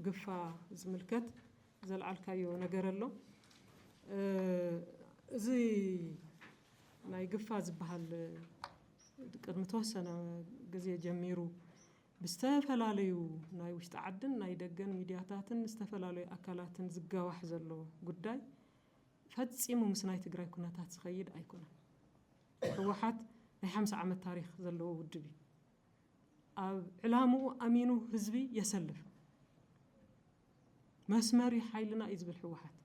ግፋ ዝምልከት ዘልዓልካዮ ነገር ኣሎ። እዚ ናይ ግፋ ዝበሃል ቅድሚ ተወሰነ ግዜ ጀሚሩ ብዝተፈላለዩ ናይ ውሽጢ ዓድን ናይ ደገን ሚድያታትን ዝተፈላለዩ ኣካላትን ዝጋዋሕ ዘሎ ጉዳይ ፈጺሙ ምስ ናይ ትግራይ ኩነታት ዝኸይድ ኣይኮነን። ህወሓት ናይ ሓምሳ ዓመት ታሪኽ ዘለዎ ውድብ እዩ። ኣብ ዕላምኡ ኣሚኑ ህዝቢ የሰልፍ። መስመሪ ሓይልና እዩ ዝብል ህወሓት።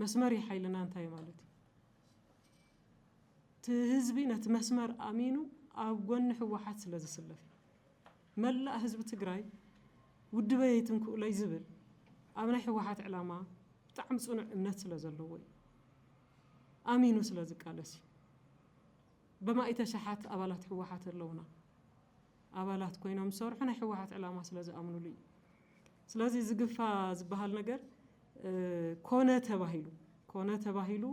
መስመሪ ሓይልና እንታይ ማለት እዩ? እቲ ህዝቢ ነቲ መስመር ኣሚኑ ኣብ ጎኒ ህወሓት ስለ ዝስለፍ እዩ። መላእ ህዝቢ ትግራይ ውድበይ ኣይትንክኡለይ ዝብል ኣብ ናይ ህወሓት ዕላማ ብጣዕሚ ፅኑዕ እምነት ስለ ዘለዎ እዩ። ኣሚኑ ስለ ዝቃለስ እዩ። በማእተ ሸሓት ኣባላት ህወሓት ኣለውና። ኣባላት ኮይኖም ዝሰርሑ ናይ ህወሓት ዕላማ ስለ ዝኣምኑሉ እዩ። ስለዚ ዝግፋ ዝበሃል ነገር ኮነ ተባሂሉ ኮነ ተባሂሉ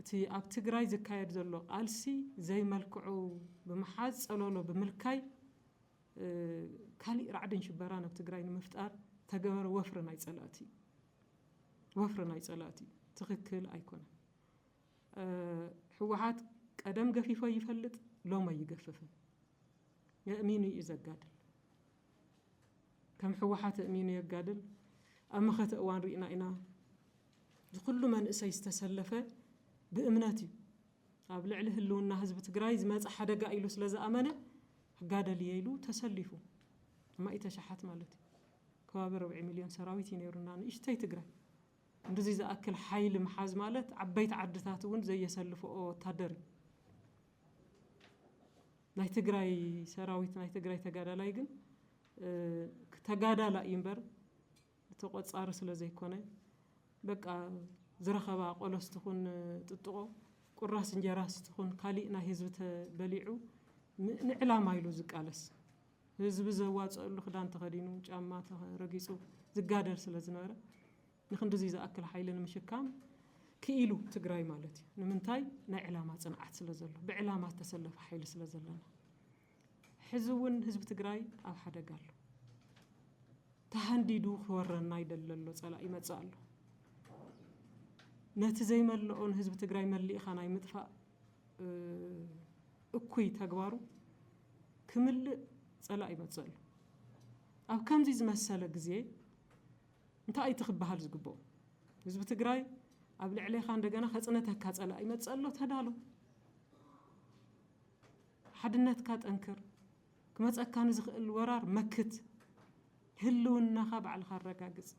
እቲ ኣብ ትግራይ ዝካየድ ዘሎ ቃልሲ ዘይመልክዑ ብምሓዝ ፀለሎ ብምልካይ ካሊእ ራዕድን ሽበራን ኣብ ትግራይ ንምፍጣር ተገበረ ወፍሪ ናይ ፀላእቲ እዩ። ወፍሪ ናይ ፀላእቲ እዩ። ትኽክል ኣይኮነን። ህወሓት ቀደም ገፊፎ ይፈልጥ፣ ሎም ኣይገፍፍን። የእሚኑ እዩ ዘጋድል። ከም ህወሓት እሚኑ የጋድል። ኣብ መኸተ እዋን ርኢና ኢና። ዝኩሉ መንእሰይ ዝተሰለፈ ብእምነት እዩ። ኣብ ልዕሊ ህልውና ህዝቢ ትግራይ ዝመፀ ሓደጋ ኢሉ ስለ ዝኣመነ ክጋደል እየ ኢሉ ተሰሊፉ። ማእተ ሸሓት ማለት እዩ። ከባቢ ርብዒ ሚልዮን ሰራዊት እዩ ነይሩና ንእሽተይ ትግራይ። እንደዚ ዝኣክል ሓይሊ ምሓዝ ማለት ዓበይቲ ዓድታት እውን ዘየሰልፍኦ ወታደር እዩ። ናይ ትግራይ ሰራዊት ናይ ትግራይ ተጋዳላይ ግን ተጋዳላ እዩ እምበር ተቆፃሪ ስለ ዘይኮነ በቃ ዝረኸባ ቆሎስ ትኹን ጥጥቆ ቁራስ እንጀራስ ትኹን ካሊእ ናይ ህዝቢ ተበሊዑ ንዕላማ ኢሉ ዝቃለስ ህዝቢ ዘዋፀአሉ ክዳን ተኸዲኑ ጫማ ረጊፁ ዝጋደል ስለ ዝነበረ ንክንድዚ ዝኣክል ሓይሊ ንምሽካም ክኢሉ ትግራይ ማለት እዩ። ንምንታይ? ናይ ዕላማ ፅንዓት ስለ ዘሎ፣ ብዕላማ ዝተሰለፈ ሓይሊ ስለ ዘለና። ሕዚ እውን ህዝቢ ትግራይ ኣብ ሓደጋ ኣሎ። ተሃንዲዱ ክወረና ይደሊ ኣሎ፣ ፀላኢ ይመፅእ ኣሎ። ነቲ ዘይመልኦ ንህዝቢ ትግራይ መሊእኻ ናይ ምጥፋእ እኩይ ተግባሩ ክምልእ ፀላኢ ይመፅእ ኣሎ። ኣብ ከምዚ ዝመሰለ ግዜ እንታይ እዩ እቲ ክበሃል ዝግብኦ? ህዝቢ ትግራይ ኣብ ልዕሌኻ እንደገና ከፅነተካ ፀላኢ ይመፅእ ኣሎ፣ ተዳሎ። ሓድነትካ ጠንክር። ክመፀካ ንዝኽእል ወራር መክት። ህልውናኻ ባዕልኻ ኣረጋግፅ።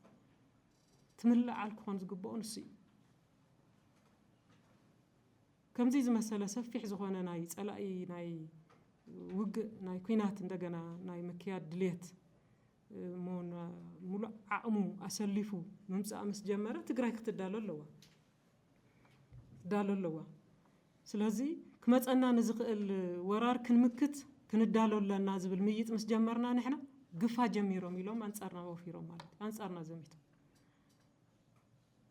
ትምልዓል ክኾን ዝግብኦ ንሱ እዩ። ከምዚ ዝመሰለ ሰፊሕ ዝኾነ ናይ ፀላኢ ናይ ውግእ ናይ ኩናት እንደገና ናይ ምክያድ ድልየት እሞ ሙሉእ ዓቕሙ ኣሰሊፉ ምምፃእ ምስ ጀመረ ትግራይ ክትዳሎ ኣለዋ ክትዳሎ ኣለዋ። ስለዚ ክመፀና ንዝኽእል ወራር ክንምክት ክንዳሎ ኣለና ዝብል ምይጥ ምስ ጀመርና ንሕና ግፋ ጀሚሮም ኢሎም ኣንፃርና ወፊሮም ማለት እዩ። ኣንፃርና ዘሚቶም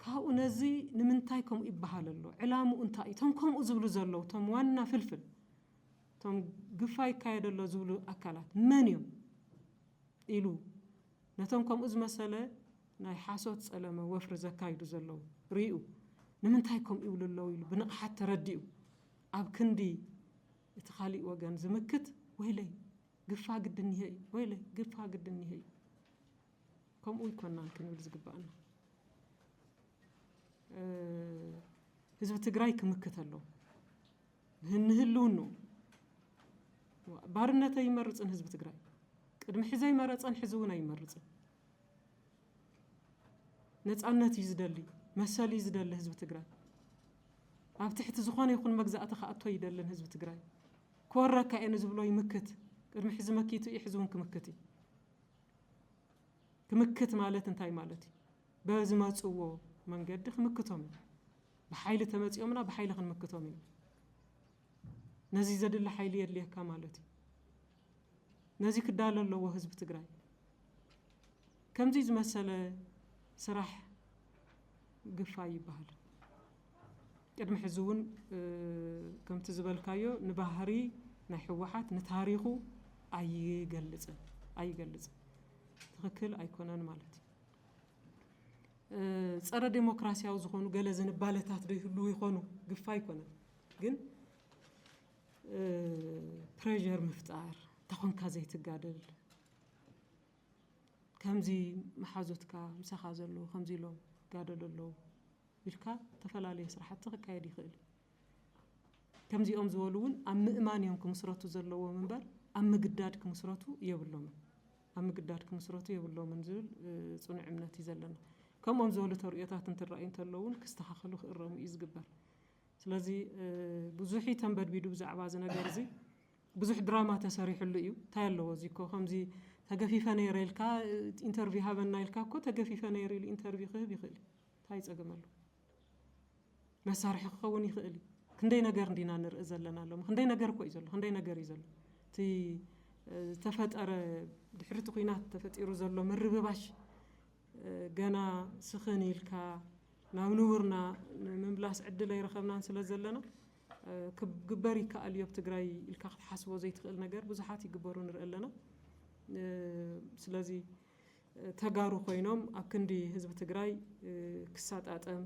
ካብኡ ነዚ ንምንታይ ከምኡ ይበሃል ኣሎ? ዕላምኡ እንታይ እዩ? እቶም ከምኡ ዝብሉ ዘለዉ እቶም ዋና ፍልፍል እቶም ግፋ ይካየድ ኣሎ ዝብሉ ኣካላት መን እዮም ኢሉ ነቶም ከምኡ ዝመሰለ ናይ ሓሶት ጸለመ ወፍሪ ዘካይዱ ዘለዉ ርእዩ ንምንታይ ከምኡ ይብሉ ኣለዉ ኢሉ ብንቕሓት ተረዲኡ ኣብ ክንዲ እቲ ካሊእ ወገን ዝምክት ወይለይ ግፋ ግዲ እኒሀ እዩ ወይለይ ግፋ ግዲ እኒሀ እዩ ከምኡ ኣይኮናን ክንብል ዝግባኣና። ህዝቢ ትግራይ ክምክት ኣሎ ንህልውንኡ። ባርነት ኣይመርፅን ህዝቢ ትግራይ። ቅድሚ ሕዚ ኣይመረፀን፣ ሕዚ እውን ኣይመርፅን። ነፃነት እዩ ዝደሊ፣ መሰል እዩ ዝደሊ ህዝቢ ትግራይ። ኣብ ትሕቲ ዝኾነ ይኹን መግዛእቲ ክኣቶ ይደልን ህዝቢ ትግራይ። ክወረካ እየ ንዝብሎ ይምክት። ቅድሚ ሕዚ መኪቱ እዩ፣ ሕዚ እውን ክምክት እዩ። ክምክት ማለት እንታይ ማለት እዩ? በዝመፅዎ መንገዲ ክምክቶም እዩ። ብሓይሊ ተመፂኦምና ብሓይሊ ክንምክቶም እዩ። ነዚ ዘድሊ ሓይሊ የድልየካ ማለት እዩ። ነዚ ክዳሎ ኣለዎ ህዝቢ ትግራይ። ከምዚ ዝመሰለ ስራሕ ግፋ ይበሃል። ቅድሚ ሕዚ እውን ከምቲ ዝበልካዮ ንባህሪ ናይ ህወሓት ንታሪኹ ኣይገልፅን ኣይገልፅን ትኽክል ኣይኮነን ማለት እዩ። እ፣ ጸረ ዴሞክራሲያዊ ዝኾኑ ገለ ዝንባለታት ዶ ይህልዉ ይኾኑ? ግፋ ኣይኮነን። ግን፣ እ፣ ፕሬዠር ምፍጣር፣ እንተኾንካ ዘይትጋደል፣ ከምዚ መሓዙትካ ምሳኻ ዘለዉ ከምዚ ኢሎም ይጋደሉ ኣለዉ ኢልካ፣ ዝተፈላለየ ስራሕቲ ክካየድ ይኽእል እዩ። ከምዚኦም ዝበሉ እውን ኣብ ምእማን እዮም ክምስረቱ ዘለዎም እምበር፣ ኣብ ምግዳድ ክምስረቱ የብሎምን። ኣብ ምግዳድ ክምስረቱ የብሎምን ዝብል፣ እ፣ ጽኑዕ እምነት እዩ ዘለና። ከምኦም ዝበሉ ተርእዮታት እንትረኣዩ እንተለዉ እውን ክስተኻኸሉ ክእረሙ እዩ ዝግበር። ስለዚ፣ እ፣ ብዙሕ እዩ ተንበድቢዱ ብዛዕባ እዚ ነገር እዚ። ብዙሕ ድራማ ተሰሪሕሉ እዩ። እንታይ ኣለዎ እዚ እኮ ከምዚ ተገፊፈ ነይረ ኢልካ፣ እ፣ ኢንተርቪው ሃበና ኢልካ እኮ ተገፊፈ ነይረ ኢሉ ኢንተርቪው ክህብ ይኽእል እዩ። እንታይ ጸገም ኣለዎ? መሳርሒ ክኸውን ይኽእል እዩ። ክንደይ ነገር እንዲና ንርኢ ዘለና ሎም። ክንደይ ነገር እኮ እዩ ዘሎ። ክንደይ ነገር እዩ ዘሎ። እቲ፣ እ፣ ዝተፈጠረ ድሕሪ እቲ ኲናት ተፈጢሩ ዘሎ ምርብባሽ፣ እ፣ ገና ስኽን ኢልካ ናብ ንቡርና ንምምላስ ዕድል ኣይረኸብናን ስለ ዘለና፣ እ፣ ክግበር ይከኣል እዩ ኣብ ትግራይ ኢልካ ክትሓስቦ ዘይትኽእል ነገር ብዙሓት ይግበሩ ንርኢ ኣለና። እ፣ ስለዚ፣ እ፣ ተጋሩ ኮይኖም ኣብ ክንዲ ህዝቢ ትግራይ፣ እ፣ ክሰጣጠም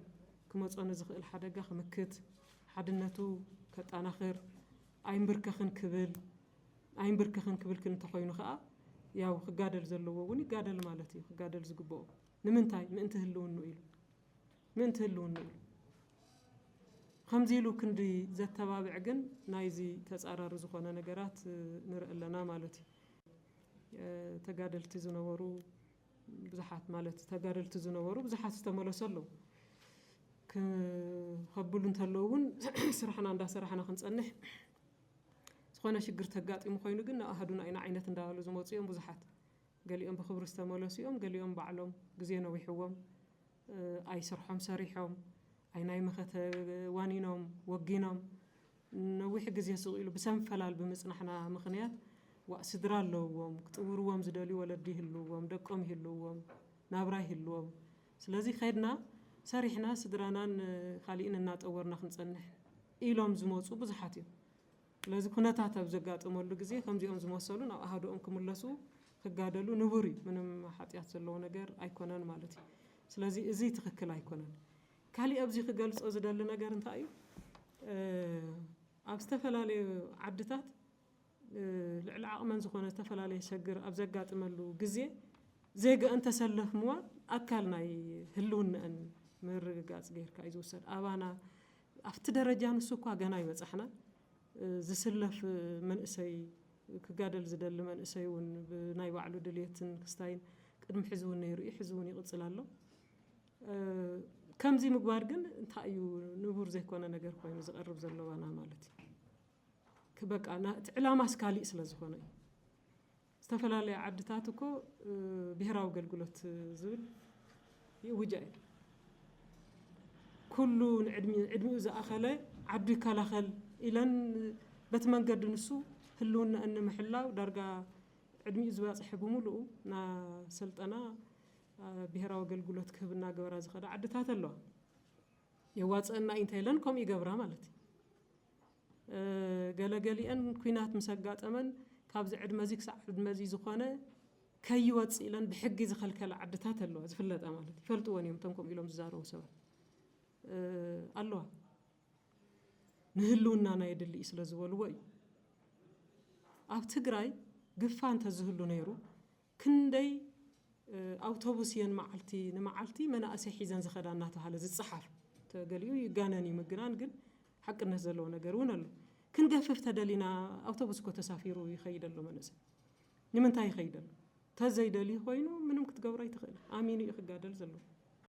ክመጾ ንዝኽእል ሓደጋ ክምክት፣ ሓድነቱ ከጠናኽር፣ ኣይንብርከኽን ክብል፣ ኣይንብርከኽን ክብል ክን እንተኾይኑ ከኣ፣ ያው ክጋደል ዘለዎ እውን ይጋደል ማለት እዩ። ክጋደል ዝግብኦ ንምንታይ? ምእንቲ ህልውኑ ኢሉ። ምእንቲ ህልውኑ ኢሉ። ከምዚ ኢሉ ክንዲ ዘተባብዕ ግን ናይዚ ተጻራሪ ዝኾነ ነገራት፣ እ፣ ንርኢ ኣለና ማለት እዩ። እ፣ ተጋደልቲ ዝነበሩ ብዙሓት፣ ማለት ተጋደልቲ ዝነበሩ ብዙሓት ዝተመለሱ ኣለዉ። ክ-፣ ከብሉ እንተለዉ እውን ስራሕና እንዳሰራሕና ክንጸንሕ፣ ዝኾነ ሽግር ተጋጢሙ ኮይኑ ግን ንኣሃዱና ኢና ዓይነት እንዳበሉ ዝመጹ እዮም ብዙሓት። ገሊኦም ብኽብሪ ዝተመለሱ እዮም፣ ገሊኦም ባዕሎም ግዜ ነዊሕዎም፣ እ፣ ኣይ ስርሖም ሰሪሖም፣ ኣይ ናይ መኸተ ዋኒኖም፣ ወጊኖም፣ ነዊሕ ግዜ ስቕ ኢሉ ብሰንፈላል ብምጽናሕና ምኽንያት፣ ዋእ፣ ስድራ ኣለውዎም፣ ክጥውርዎም ዝደልዩ ወለዲ ይህልውዎም፣ ደቆም ይህልውዎም፣ ናብራ ይህልዎም። ስለዚ ከድና ሰሪሕና ስድራናን፣ እ፣ ካሊእን እናጠወርና ክንጸንሕ ኢሎም ዝመጹ ብዙሓት እዮም። ስለዚ ኩነታት ኣብ ዘጋጠመሉ ግዜ ከምዚኦም ዝመሰሉ ናብ ኣሃዱኦም ክምለሱ ክጋደሉ ንቡር እዩ። ምንም ሓጢኣት ዘለዎ ነገር ኣይኮነን ማለት እዩ። ስለዚ እዚ ትኽክል ኣይኮነን። ካሊእ ኣብዚ ክገልጾ ዝደሊ ነገር እንታይ እዩ? እ፣ ኣብ ዝተፈላለዩ ዓድታት፣ እ፣ ልዕሊ ዓቕመን ዝኾነ ዝተፈላለየ ሸግር ኣብ ዘጋጥመሉ ግዜ ዜጋኣን ተሰለፍምዋ ኣካል ናይ ህልውናኣን ምርግጋጽ ጌርካ እዩ ዝውሰድ። ኣባና ኣብቲ ደረጃ ንሱ እኳ ገና ኣይበጻሕናን። እ፣ ዝስለፍ መንእሰይ፣ ክጋደል ዝደሊ መንእሰይ እውን ብናይ ባዕሉ ድልየትን ክስታይን ቅድሚ ሕዚ እውን ነይሩ እዩ፣ ሕዚ እውን ይቕጽል ኣሎ። እ፣ ከምዚ ምግባር ግን እንታይ እዩ ንቡር ዘይኮነ ነገር ኮይኑ ዝቐርብ ዘሎ ኣባና ማለት እዩ። ክ-፣ በቃ ና-፣ እቲ ዕላማስ ካሊእ ስለ ዝኾነ እዩ። ዝተፈላለያ ዓድታት እኮ፣ እ፣ ብሄራዊ ኣገልግሎት ዝብል ይእውጃ እዩ። ኩሉ ንዕድሚ-፣ ዕድሚኡ ዝኣኸለ ዓዱ ይከላኸል ኢለን በቲ መንገዲ ንሱ ህልውናኣን ንምሕላው ዳርጋ ዕድሚኡ ዝበጽሐ ብምሉኡ ናሰልጠና፣ እ፣ ብሄራዊ ኣገልግሎት ክህብ እናገበራ ዝኸዳ ዓድታት ኣለዋ። የዋጽአና እዩ እንተ ኢለን ከምኡ ይገብራ ማለት እዩ። እ፣ ገለገሊአን ኲናት ምስ ኣጋጠመን ካብዚ ዕድመ እዚ ክሳዕ ዕድመ እዚ ዝኾነ ከይወጽእ ኢለን ብሕጊ ዝኸልከላ ዓድታት ኣለዋ፣ ዝፍለጣ ማለት እዩ። ይፈልጥወን እዮም እቶም ከምኡ ኢሎም ዝዛረቡ ሰባት። እ፣ ኣለዋ። ንህልውናና የድሊ እዩ ስለ ዝበልዎ እዩ። ኣብ ትግራይ ግፋ እንተዝህሉ ነይሩ ክንደይ፣ እ፣ ኣውቶቡስ እየን መዓልቲ ንመዓልቲ መናእሰይ ሒዘን ዝኸዳ እናተባሃለ ዝጸሓፍ፣ ተገሊኡ ይጋነን እዩ ምግናን፣ ግን ሓቅነት ዘለዎ ነገር እውን ኣሎ። ክንገፍፍ ተደሊና ኣውቶቡስ እኮ ተሳፊሩ ይኸይድ ኣሎ መንእሰይ። ንምንታይ ይኸይድ ኣሎ? ተዘይደልዩ ኮይኑ ምንም ክትገብሮ ኣይትኽእል። ኣሚኑ እዩ ክጋደል ዘለዎ።